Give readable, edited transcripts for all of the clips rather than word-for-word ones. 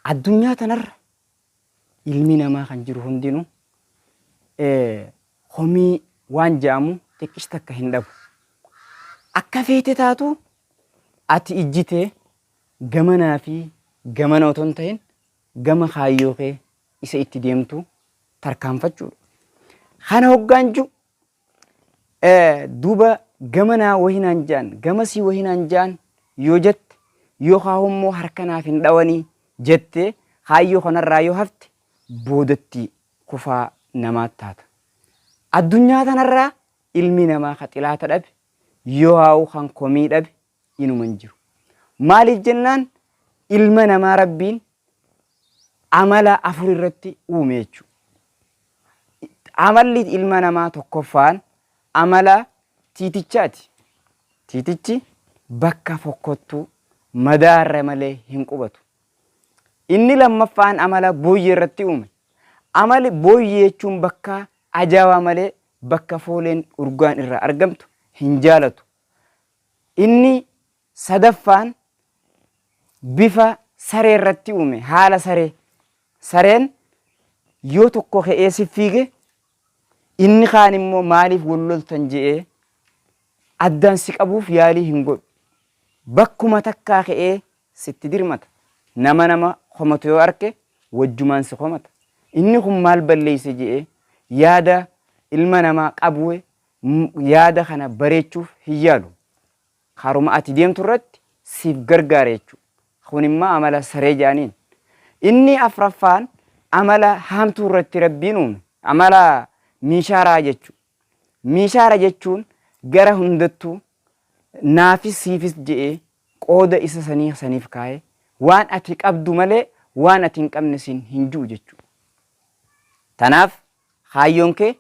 Addunyaa tanarra ilmi namaa kan jiru hundinuu komii waan ja'amu xiqqish takka hin dhabu. Akka feete taatu ati ijji tee gamanaa fi gamana otoo hin ta'in gama kaayyoo kee isa itti deemtu tarkaanfachuudha. Kana hoggaan ji'u Duuba gamanaa wahi naan ja'an, gamasii wahi naan ja'an yoo jette, yookaa immoo harka naaf hin dhawanii jettee kaayyoo kanarraa yoo hafte boodatti kufaa namaa taata. Addunyaa tanarraa ilmi namaa ka xilaata dhabe yoohaa'u kan komii dhabe inuma hin jiru. Maaliif jennaan ilma namaa Rabbiin amala afur irratti uume jechuudha. Amalli ilma namaa tokkoffaan amala tiitichaati. Tiitichi bakka fokkottuu madaarra malee hin qubatu. Inni lammaffaan amala booyyee irratti uume. Amali booyyee jechuun bakka ajaa'aa malee bakka fooleen urgaan irraa argamtu hin jaalatu. Inni sadaffaan bifa saree irratti uume haala saree. Sareen yoo tokko ka'ee si fiige inni kaan immoo maaliif wal loltan je'ee addaan si qabuuf yaalii hin godhu. Bakkuma takkaa ka'ee sitti dirmata. Nama nama komatu yoo arke wajjumaan si komata. Inni kun maal balleeyse je'ee yaada ilma namaa qabu yaada kana bareechuuf hin yaalu. Karuma ati deemtu irratti siif gargaara jechuudha. Kun immoo amala saree jedhaniin. Inni afraffaan amala haamtuu irratti Rabbiin uume. Amala miishaaraa jechuudha. Miishaara jechuun gara hundattuu naafis siifis je'ee qooda isa sanii saniif kaa'ee waan ati qabdu malee waan ati hin qabne siin hin ju'u jechuudha. Tanaaf kaayyoon kee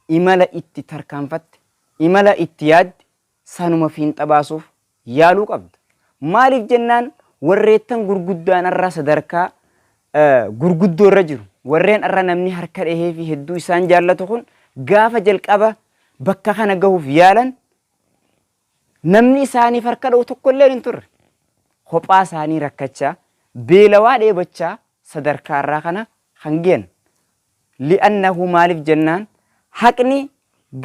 imala itti tarkaanfatte, imala itti yaadde sanuma fiinxa baasuuf yaaluu qabda. Maaliif jennaan warreettan gurguddaan arra sadarkaa gurguddoo irra jiru. Warreen arra namni harka dhahee fi hedduu isaan jaallatu kun gaafa jalqaba bakka kana gahuuf yaalan namni isaaniif harka dhahu tokko illee hin turre. Kophaa isaanii rakkachaa, beelawaa dheebochaa sadarkaa irraa kana kan ge'an. Li'annahu maaliif jennaan haqni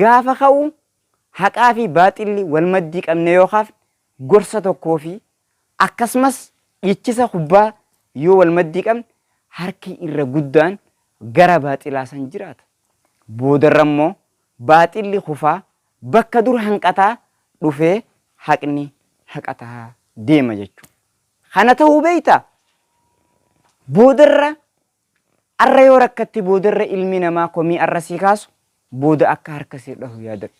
gaafa ka'u Haqaa fi baaxilli wal maddii qabnee yoo kaafne gorsa tokkoo fi akkasumas dhiichisa kubbaa yoo wal maddii qabne harki irra guddaan gara baaxilaa san jiraata. Boodarra immoo baaxilli kufaa bakka dur hanqataa dhufee haqni haqataa deema jechuudha. Kana ta'uu beektaa? Boodarra Arra yoo rakkatte boodarra ilmi namaa komii arra sii kaasu booda akka harka sii dhahu yaadadhu.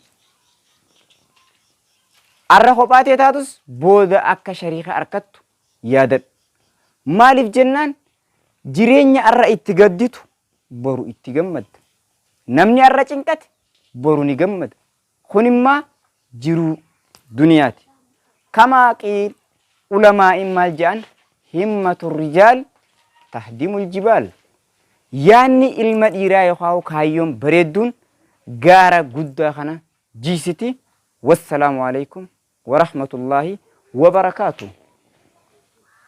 Arra kophaa tee taatus booda akka shariika arkattu yaadadhu. Maaliif jennaan jireenya arra itti gadditu boru itti gammadda. Namni arra cinqate boru ni gammada. Kun immaa jiruu duniyaati. Kamaa qiil ulamaa'iin maal je'an himmatu rijaal tahdimul jibaal. Yaanni ilma dhiiraa yookaan kaayyoon bareedduun gaara guddaa kana jiisiti. Wassalaamu alaikum warahmatullaahi wabarakaatuh.